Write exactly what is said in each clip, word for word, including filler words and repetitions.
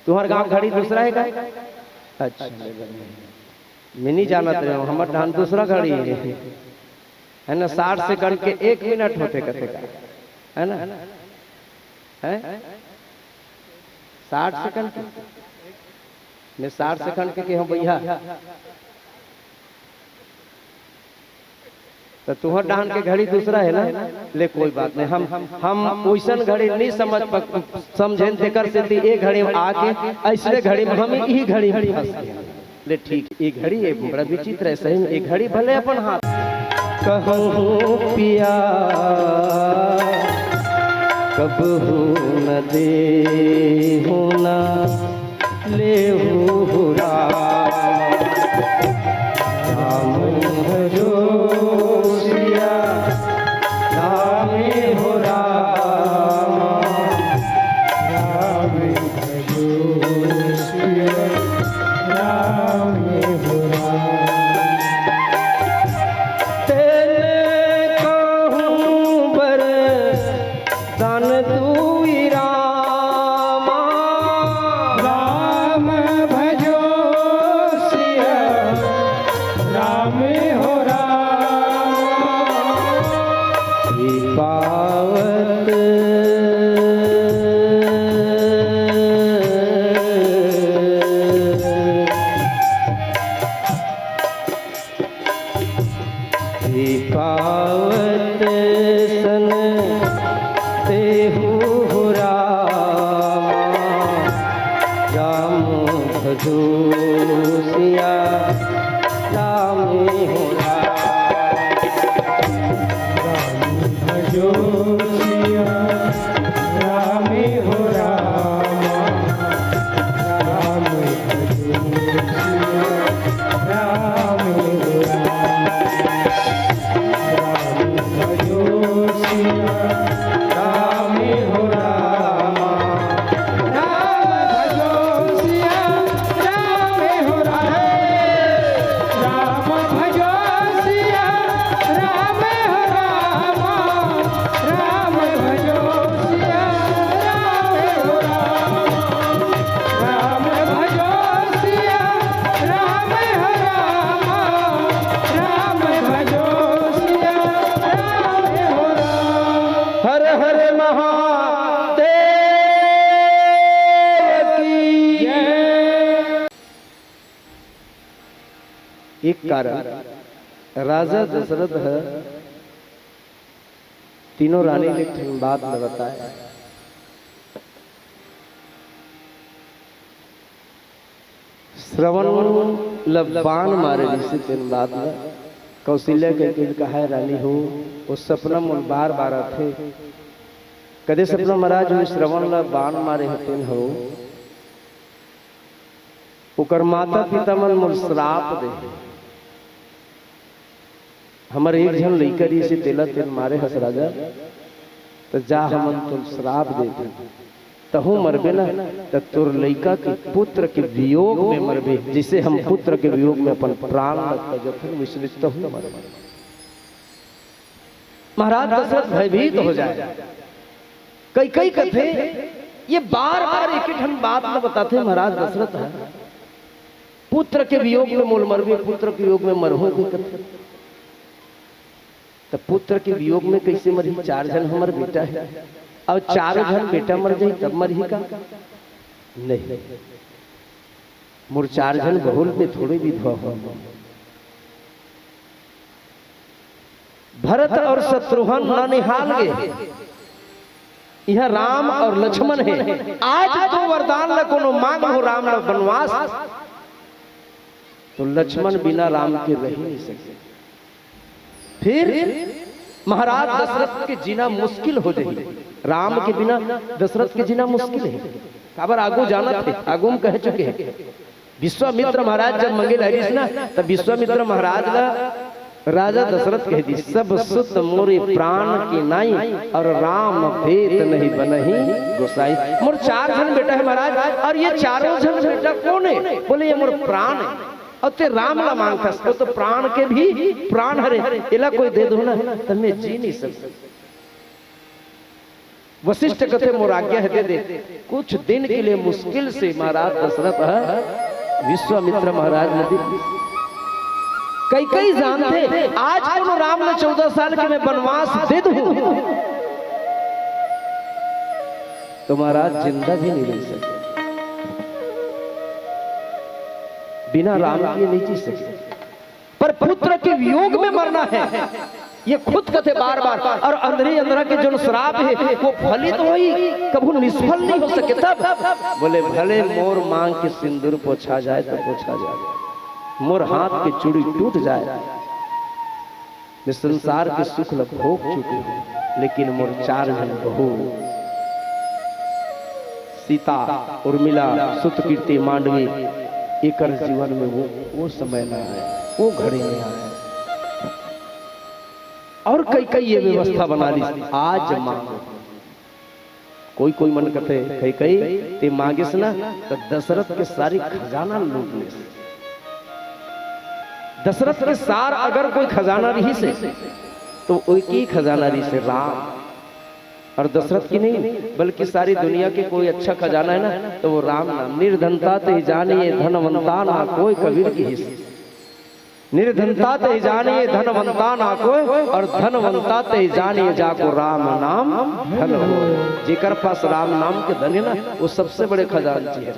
तुंहर गांव घड़ी दूसरा हे का? अच्छा, मैं नइ जानत रहेंव, हमर ठान दूसरा घड़ी हे, है ना? साठ सेकंड के एक मिनट होथे कथे का, है ना? हैं? साठ सेकंड के, मैं साठ सेकंड के केहेंव भैया। त तुंहर डाहन के घड़ी दूसरा हे ना, ले कोई बात नहीं, हम हम ओइसन घड़ी नइ समझ पक-, समझेन, तेकर सेती ए घड़ी में आके अइसने घड़ी में हम इही घड़ी में फंस गेन। ले ठीक, ए घड़ी ए बड़ा विचित्र हे सही में, ए घड़ी भले अपन हाथ। कहूँ पिया कबहू न देहू ना लेहू हो राम। राम भजो सिया राम हो राम। राम भजो सिया राम हो राम। तेने कहूँ बर दान तू ही रामा। राम भजो सिया राम हो राम। पावत पावत सन तेहू हो रामा। राम भजो सिया राम हो राम। राम भजो सिया राम हो राम। राम भजो सिया राम हो राम। राम भजो सिया राम हो राम। राम भजो सिया राम हो राम। राम भजो सिया राम हो राम। राम भजो सिया राम हो राम। राम भजो सिया राम हो राम। राम भजो सिया राम हो राम। हर हर महादेव की जय। एक कारण, राजा दशरथ ह तीनों रानी ले एक ठन बात ल बताय। श्रवण ल बाण मारे रिहिसे तेन बात ल। कौशल्या कहिके कहाय, रानी हो, ओ सपना मोला बार-बार आथे। कदे सपना महाराज हो श्रवण ल बाण मारे हे तेन हो। ओकर माता-पिता मन मोला श्राप दे हे। हमर एक झन लइका रिहिसे तेला तेन मारे हस राजा, त जा हमन तोला श्राप देथन, तहूँ मरबे ना, त तोर लइका के पुत्र के वियोग में मरबे, जइसे हम पुत्र के वियोग में अपन प्राण ल तजथन, वइसने तहूँ मरबे। महाराज दशरथ भयभीत हो जाय। कैकई कथे, ये बार-बार एक ही ठन बात ल बताथे महाराज दशरथ ह, पुत्र के वियोग में मोला मरबे, पुत्र के वियोग में मरहूँ कहिके कथे। त पुत्र के वियोग में कइसे मरही? चार झन हमर बेटा हे, अउ चारों झन बेटा मर जाही तब मरही का? नहीं, मोर चार झन बहू ल मैं थोड़े विधवा होहूँ। भरत अउ शत्रुघ्न ननिहाल गे, इहाँ राम अउ लक्ष्मण हे। आज तो वरदान ल कोनो मांग हो राम ल बनवास, त लक्ष्मण बिना राम के रहि नइ सके। फिर महाराज दशरथ के जीना मुश्किल हो जाही, राम के बिना दशरथ के जीना मुश्किल हे। काबर आगू जानत हे, आगू म कह चुके हे। विश्वामित्र महाराज जब मंगे ल आइस ना, त विश्वामित्र महाराज ल राजा दशरथ कह दिस, "सब सुत मोरे प्राण के नाई, अउ राम भेद नहीं बनही गोसाई।" मोर चार झन बेटा हे महाराज, अउ ये चारों झन बेटा कोन हे? बोले, "ये मोर प्राण हे।" अउ तें राम ला मांगथस, ओ तो प्राण के भी प्राण हरे, एला कोई दे दो ना, त मैं जी नहीं सकता। वशिष्ठ कथे, "मोर आज्ञा हे, दे दे।" कुछ दिन के लिए मुश्किल से महाराज दशरथ ह विश्वामित्र महाराज ल दे। कैकई जानथे, आज कोनो राम ल चौदह साल के मैं वनवास दे दूं, तो महाराज जिंदा भी नहीं रह सके, बिना राम के नहीं जी सके। पर पुत्र के वियोग में मरना है, ये खुद कथे बार बार। और अंदर ही अंदर के जो श्राप है, वो फलित होई, कभू निष्फल नहीं हो सके। तब बोले, "भले मोर मांग के सिंदूर पोछा जाए तो पोछा जाए, मोर हाथ के चूड़ी टूट जाए, मैं संसार के सुख ल भोग चुके हूं, लेकिन मोर चार झन बहू सीता, उर्मिला, सुतकीर्ति, मांडवी, एकर जीवन में वो, वो समय ना आए, वो घड़ी नहीं आए।" और कैकई ये व्यवस्था बना ली, आज मांगो। कोई कोई मन कथे, कैकई, ते मांगिस ना, तो दशरथ के सारी खजाना लूट लेस। दशरथ के सार अगर कोई खजाना रहिसे, तो वो एक ही खजाना रहिसे, राम। और दशरथ की नहीं, बल्कि सारी दुनिया के कोई अच्छा खजाना है ना, तो वो राम नाम। "निर्धनता ते जानिए धनवंता ना कोय", कबीर कहिस। "निर्धनता ते जानिए धनवंता ना कोय, और धनवंता ते जानिए जाको राम नाम धन होय।" जेकर पास राम नाम के धन है ना, वो सबसे बड़े खजांची है।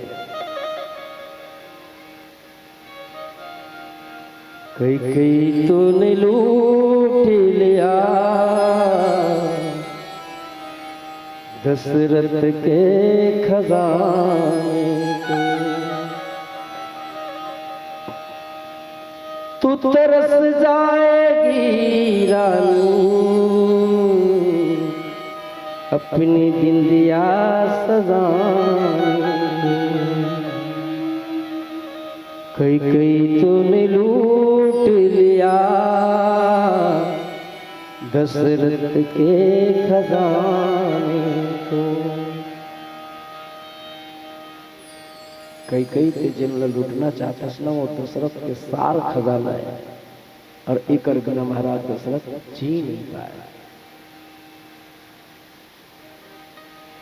कैकई तूने लूट लिया दशरथ के खजाने को। तू तरस जाएगी रानी अपनी बिंदिया सजाने को। कैकई तूने लूट लिया दशरथ के खजाने को। कैकई ते जेन ल लूटना चाहतस ना, वो दशरथ के सार खजाना है, और एकर बिना महाराज दशरथ जी नहीं पाए।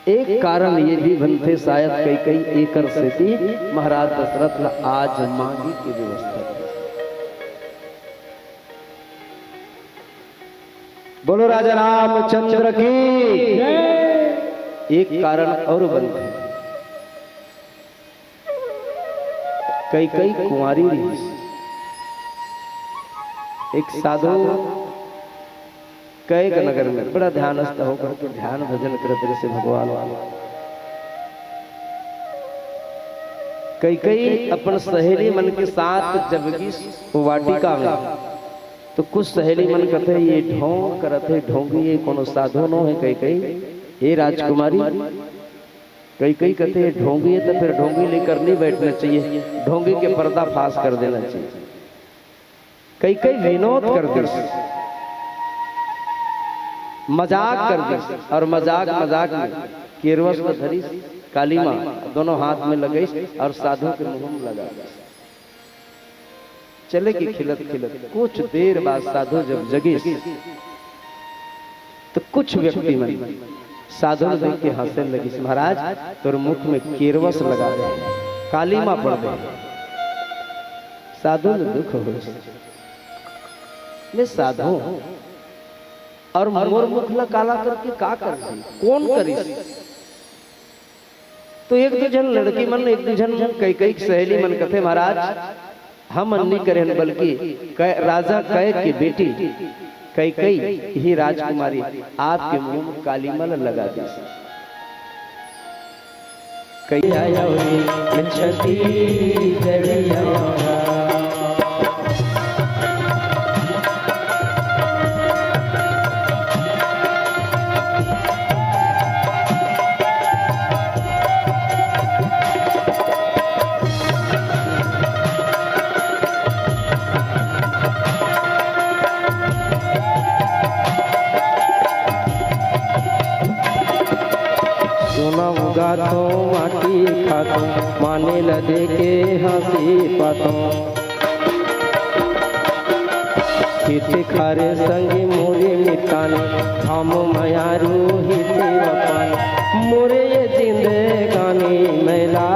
एक कारण ये भी बनथे, शायद कैकई एकर सेती महाराज दशरथ ल आज मांगी के व्यवस्था करे। बोलो राजा रामचंद्र की। एक कारण और बनथे, कैकई कुंवारी रहिस। एक साधु कएक नगर में बड़ा ध्यानस्थ होकर के ध्यान भजन करत रहिस भगवान। कैकई अपन सहेली मन के साथ जब गिस वो वाटिका में, तो कुछ सहेली मन कथे, "ये ढोंग करत हे, ढोंगी, ये कोनो साधु नो है।" कैकई, "हे राजकुमारी," कैकई कथे, "ढोंगी है तो फिर ढोंगी लेकर नहीं बैठना चाहिए, ढोंगी के पर्दाफाश कर देना चाहिए।" कैकई विनोद कर दिस, मजाक कर दिस, और मजाक मजाक में केरवस ल धरिस, काली माँ दोनों हाथ में लगइस और साधु के मुंह में लगा दिस। चले के खिलत खिलत कुछ देर बाद साधु जब जगिस, तो कुछ व्यक्ति मन साधु ल देख के हंसे लगिस, "महाराज, तोर मुख में केरवस लगा दे, काली माँ पड़ दे।" साधु ल दुख होइस, "मैं साधु हूँ और मोर मुख ला काला करके का कर दे? कौन करिस?" तो एक दू झन लड़की मन, एक दू झन कैकई के सहेली मन कथे, "महाराज, हम अन्नी करेन, बल्कि कै-, राजा कएक के बेटी कैकई ही राजकुमारी आपके मुंह में काली माँ ल लगा दिस।" कई आयो रे छत्तीसगढ़िया। सोना उगाथों, माटी खाथों, माने ल देके हंसी पाथों। इतिखारे संगी मोरे मितानी, हम मयारू ही तेरा पानी। मोरे ये जिंदगानी मैला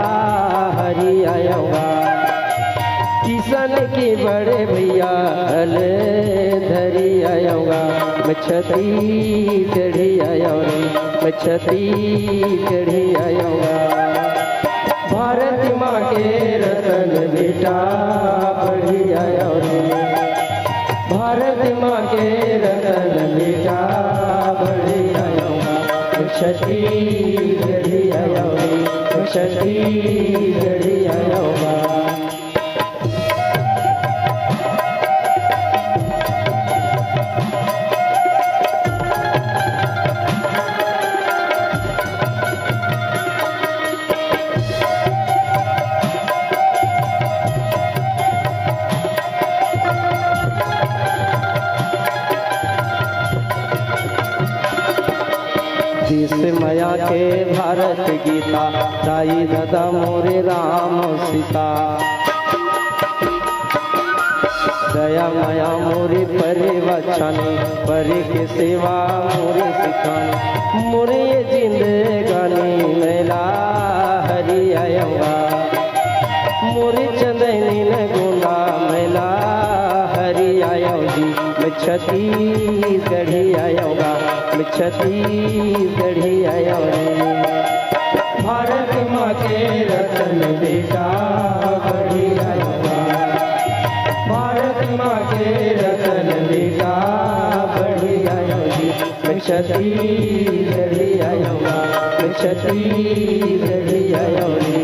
हरी आयोगा। किसान की बड़े भैया अले धरी आयोगा। मैं छत्तीसगढ़ी आयो रे, मैं छत्तीसगढ़ी आयोगा। भारत माँ के रतन बेटा पढ़ी आयो रे। भारत माँ के रतन बेटा पढ़ी आयो। छत्तीसगढ़ी आयो रे, छत्तीसगढ़ी आयो। देश मया के भारत गीता, दाई ददा मोरे राम सीता। दया मया मोरे परे वचन, परे के सेवा मोरे सिखान। मोरे ये जिंदगानी मैला हरी आयोगा। मोरे चंदैनी न गोंदा मैला हरी आयो जी। मैं छत्तीसगढ़ी आयोगा, मैं छत्तीसगढ़ी आयो रे। भारत माँ के रतन बेटा पढ़ी आयोगा। भारत माँ के रतन बेटा पढ़ी आयो जी। मैं छत्तीसगढ़ी आयोगा, मैं छत्तीसगढ़ी आयो रे।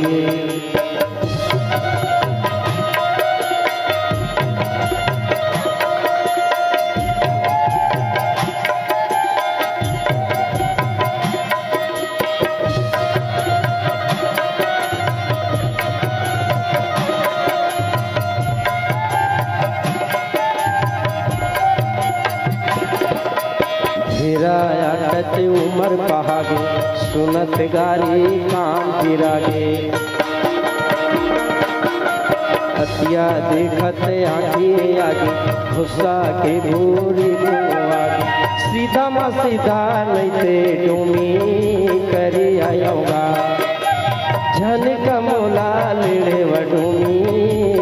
घेरा आटत उमर पहागे, सुनत गारी कान पिरागे। अतिया देखत आगे आगे, भुस्सा के भूरी को आगे। सीधा मा सीधा नइते डोमी करी आयोगा। झन कमोला लेड़े व डोमी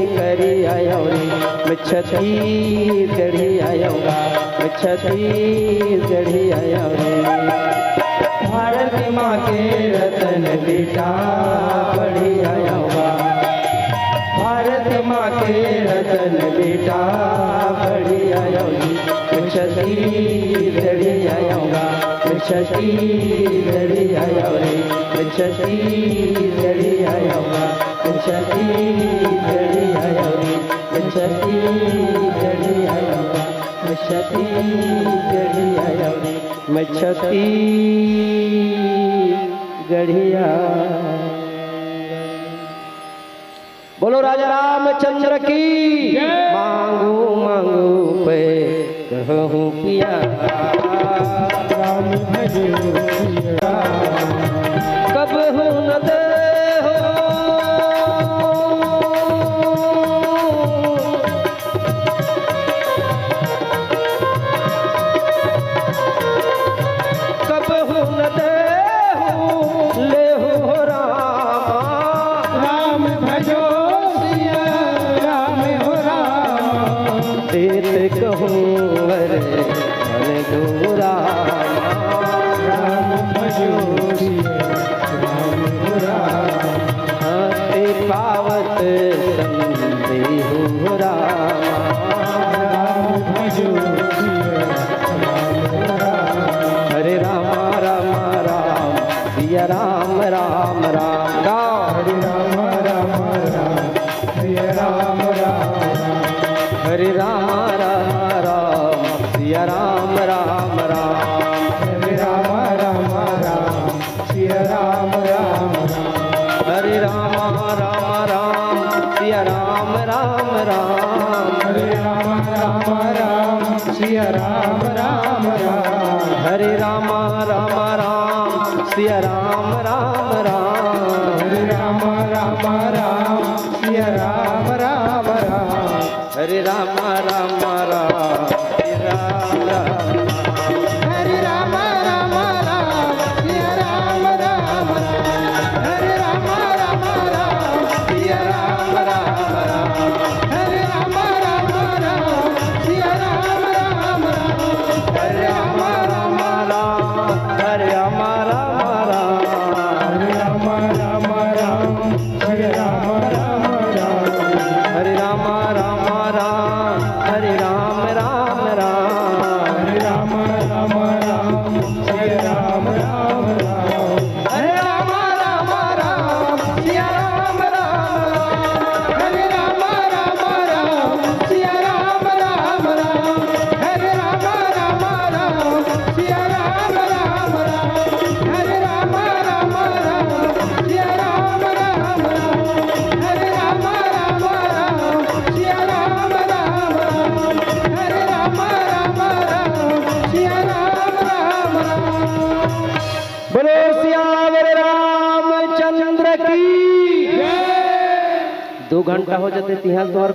करी आयो रे। मैं छत्तीसगढ़ी आयोगा, मैं छत्तीसगढ़ी आयो रे। भारत माँ के रतन बेटा पढ़ी आयोगा। भारत माँ के रतन बेटा पढ़ी आयो जी। मैं छत्तीसगढ़ी आयोगा, मैं छत्तीसगढ़ी आयो रे। मैं छत्तीसगढ़ी आयोगा, मैं छत्तीसगढ़ी आयो रे। मैं छत्तीसगढ़ी आयोगा, मैं छत्तीसगढ़ी आयो रे। मैं छत्तीसगढ़िया। बोलो राजा रामचंद्र की। जय। मांगू मांगू पे कहूँ पिया। राम भजो पिया। कबहूँ न दे हो। कबहूँ न देहु लेहु हो रामा। राम भजो सिया राम हो रामा। देत कहूँ वर मन दो रामा। राम भजो सिया राम हो रामा। ते पावत संदेहु रामा। राम भजो सिया राम राम। हरे रामा रामा राम, सिया राम राम राम। गाओ। हरे रामा रामा राम, सिया राम राम राम। हरे रामा रामा राम, सिया राम राम राम। हरे रामा रामा राम, सिया राम राम राम। हरे रामा रामा राम, सिया राम राम राम। हरे रामा रामा राम, सिया राम राम राम। हरे रामा रामा राम, सिया राम राम राम। हरे रामा रामा राम, सिया राम राम राम। हरे रामा रामा राम, हरे राम राम राम, हरे राम राम राम। हरे राम राम राम, हरे राम राम राम। हरे राम राम राम, सिया राम राम राम। हरे राम राम राम, सिया राम राम राम। हरे राम राम राम, सिया राम राम राम। हरे राम राम राम, सिया राम राम राम। हरे राम राम राम, सिया राम राम राम। हरे राम राम राम, सिया राम राम राम। बोलो सियावर रामचंद्र की। दो घंटा हो जाते तिहां तोहर